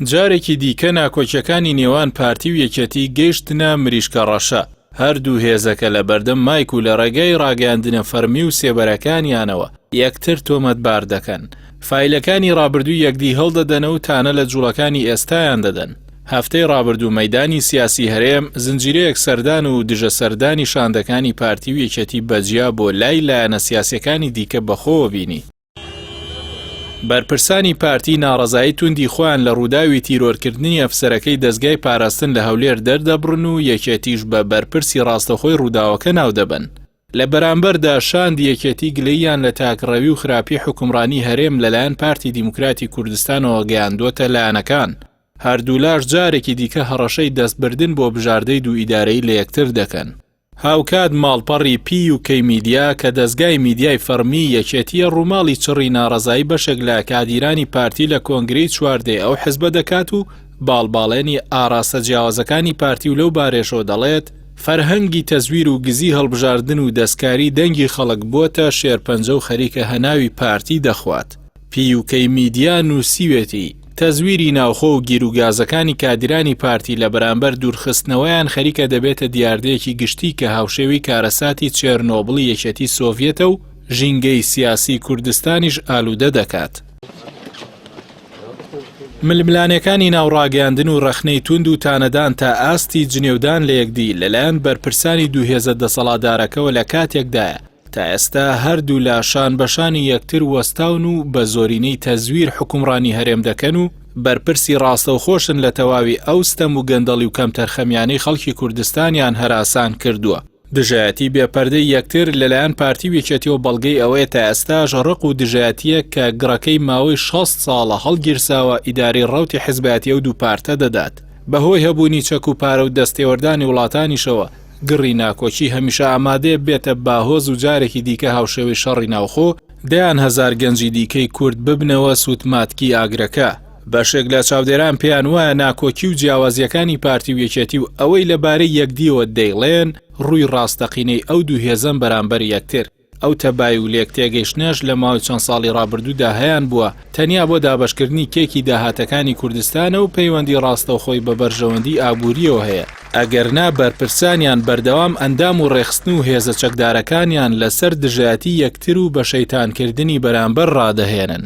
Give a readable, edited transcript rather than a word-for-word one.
جارێکی دیکە ناکۆکیەکانی نێوان پارتی و یەکێتی گەیشتنە مریشکە ڕەشە، هەردوو هێزەکە لە بەردەم مایک و لە ڕێگای ڕاگەیاندنە فەرمی و سێبەرەکانیانەوە یەکتر تۆمەتبار دەکەن. فایلەکانی ڕابردووی یەکدی هەڵدەدەنە و تانە لە جوڵەکانی ئێستایان دەدەن. هەفتەی ڕابردوو مەیدانی سیاسی هەرێم زنجیرەیەک سەردان و دژە سەردانی شاندەکانی پارتی و یەکێتی بەجیا بۆ لای لایەنە سیاسیەکانی دیکە بەخۆوە بینی. بەرپرسانی پارتی ناڕەزایی توندی خۆیان لە ڕووداوی تیرۆرکردنی ئەفسەرەکەی دەزگای پاراستن لە هەولێر دەردەبڕن و یەکێتیش بە بەرپرسی ڕاستەخۆی ڕووداوەکە ناودەبەن. لە بەرامبەردا شاندی یەکێتی گلەییان لە تاکڕەوی و خراپی حوکمڕانی هەرێم لەلایەن پارتی دیموکراتی کوردستانەوە گەیاندووەتە لایەنەکان. هەردوولاش جارێکی دیکە هەڕەشەی دەستبردن بۆ بژاردەی دوو ئیدارەیی لە یەکتر دەکەن. هاوکات ماڵپەڕی PUK میدیا کە دەزگای میدیای فەڕمیی یەکێتییە ڕووماڵی چڕی ناڕەزایی بەشێک لە کادیرانی پارتی لە کۆنگرەی چواردەی ئەو حزبە دەکات و باڵباڵێنی ئاڕاستە جیاوازەکانی پارتی و لەو بارەیەشەوە دەڵێت، فەرهەنگی تەزویر و گزی هەڵبژاردن و دەستکاری دەنگی خەڵک بۆتە شێرپەنجە و خەریکە هەناوی پارتی دەخوات. PUK میدیا نووسیوێتی، تەزویری ناوخۆ و گیروگازەکانی کادیرانی پارتی لە بەرامبەر دوورخستنەوەیان خەریکە دەبێتە دیاردەیەکی گشتی کە هاوشێوەی کارەساتی چێرنۆبڵی یەکێتی سۆڤیەتە و ژینگەی سیاسی کوردستانیش ئالوودە دەکات. ململانێکانی ناو ڕاگەیاندن و ڕەخنەی توند و تانەدان تا ئاستی جنێودان لە یەکدی لەلایەن بەرپرسانی دوو هێزە دەسەڵاتدارەکەوە لە کاتێکدایە تا ئێستا هەردوولا شان بەشانی یەکتر وەستاون و بە زۆرینەی تەزویر حوکمڕانی هەرێم دەکەن و بەرپرسی ڕاستەوخۆشن لە تەواوی ئەو ستەم و گەندەڵی و کەمتەرخەمیانەی خەڵکی کوردستانیان هەراسان کردووە. دژایەتی بێ پەردەی یەکتر لەلایەن پارتی و یەکێتیەوە بەڵگەی ئەوەیە تا ئێستاش ڕق و دژایەتیەک کە گڕەکەی ماوەی 60 ساڵە هەڵگیرساوە ئیدارەی ڕەوتی حزبایەتی ئەو دوو پارتە دەدات. بەهۆی هەبوونی چەک و پارە و دەستێوەردانی وڵاتانیشەوە گڕی ناکۆکی هەمیشە ئامادەیە بێتە باهۆز و جارێکی دیکە هاوشێوەی شەڕی ناوخۆ دەیان هەزار گەنجی دیکەی کورد ببنەوە سووتماتکی ئاگرەکە. بەشێک لە چاودێران پێیان وایە ناکۆکی و جیاوازییەکانی پارتی و یەکێتی و ئەوەی لەبارەی یەکدییەوە دەیڵێن ڕووی ڕاستەقینەی ئەو دوو هێزەن بەرامبەر یەکتر. ئەو تەبایی و لێکتێگەیشتنەش لە ماوەی چەند ساڵی ڕابردوودا هەیانبووە، تەنیا بۆ دابەشکردنی کێکی داهاتەکانی کوردستانە و پەیوەندی ڕاستەوخۆی بە بەرژەوەندیی ئابوورییەوە هەیە، ئەگەرنا بەرپرسانیان بەردەوام ئەندام و ڕێکخستن و هێزە چەکدارەکانیان لەسەر دژایەتی یەکتر و بەشەیتانکردنی بەرامبەر ڕادەهێنن.